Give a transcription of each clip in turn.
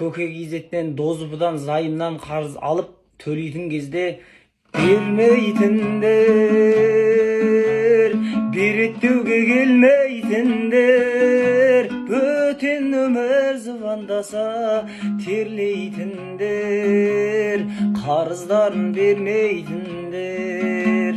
Көке Кизеттен, Дозбыдан, зайымнан қарыз алып төлейтін кезде бермейтіндер, береттеуге келмейтіндер, бөтен өмір звондаса терлейтіндер, қарыздарын бермейтіндер.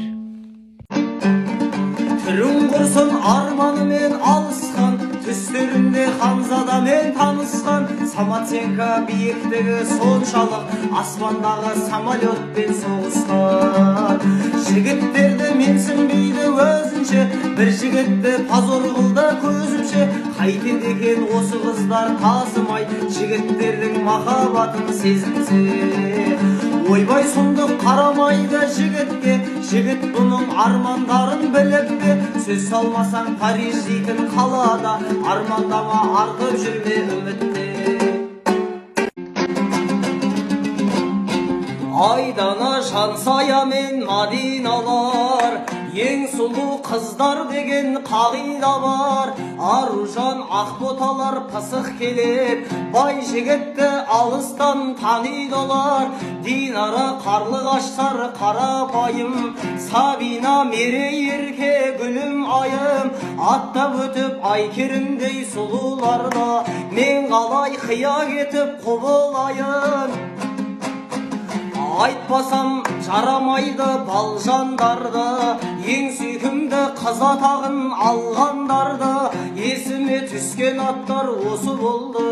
Түрің құрсын арманымен алысқан, түстерінде ханзадамен танысқан, самооценка биіктігі соншалық, аспандағы самолетпен соғысқан. Жігіттерді менсінбейді өзінше, бір жігітті позор қылды көзімше. Қайтеді екен осы қыздар тасымай, жігіттердің махаббатын сезінсе. Ойбай сұмдық қарамайды жігітке, жігіт бұның армандарын біліп пе? Сөз салмасаң Париж дейтін қалада, армандама артып жүрме үмітте. Айдана, Жансая мен Мадиналар, ең сұлу қыздар деген қағида бар. Аружан, Ақботалар пысық келет, бай жігітті алыстан таниды олар. Динара, Қарлығаштар қарапайым, Сабина, Мерей, ерке гүлім айым. Аттап өтіп Айкерімдей сұлуларда, мен қалай қия кетіп құбылайын. Айтпасам жарамайды балжандарды, ең сүйкімді қыз атағын алғандарды. Есіме түскен аттар осы болды.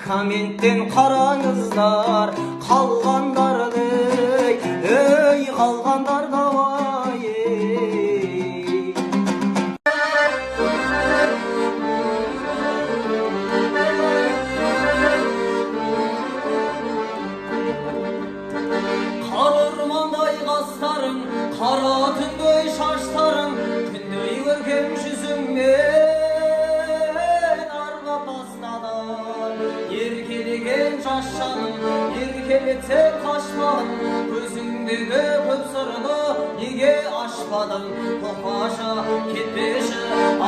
Комменттен қараңыздар қалғандарды, ей қалғандарды ай. Қара ормандай қастарың, қара түндей шаштарың, күндей көркем жүзіңмен арбап тастадың. Еркелеген жас жаным, еркелетсең қашпадың, көзіңдегі көп сырды неге ашпадың? Тоқташы, кетпеші,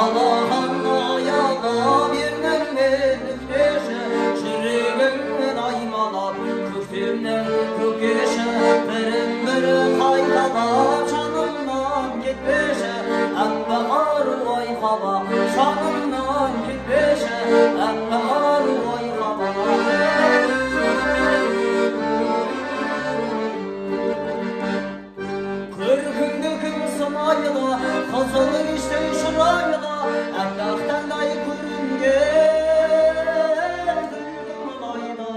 алақанды аялдап, ерніңмен нүктеші, жүрегіңмен аймалап, көктемнің көкеші, бірін бірі қайталап, жанымнан кетпеші, аппақ ару айқабақ, жанымнан кетпеші, аппақ ару айқабақ. Көркіңді кім сынайды, қызыл кештей шырайлы, аппақ таңдай көрінген гүлдің мұнайды.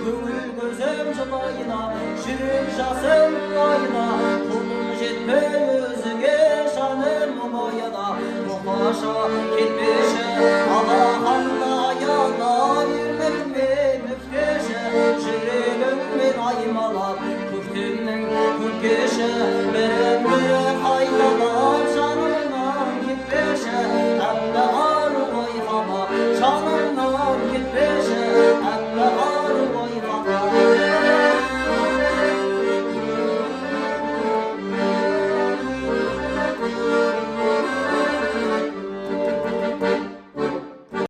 Көңіл көзім жылайды, жүрек жасым мұңайды, қолым жетпей өзіңе, жаным мұңайды. Тоқташы, кетпеші, алақанды аялап, ерніңмен нүктеші, жүрегіңмен аймалап, көктемнің көкеші,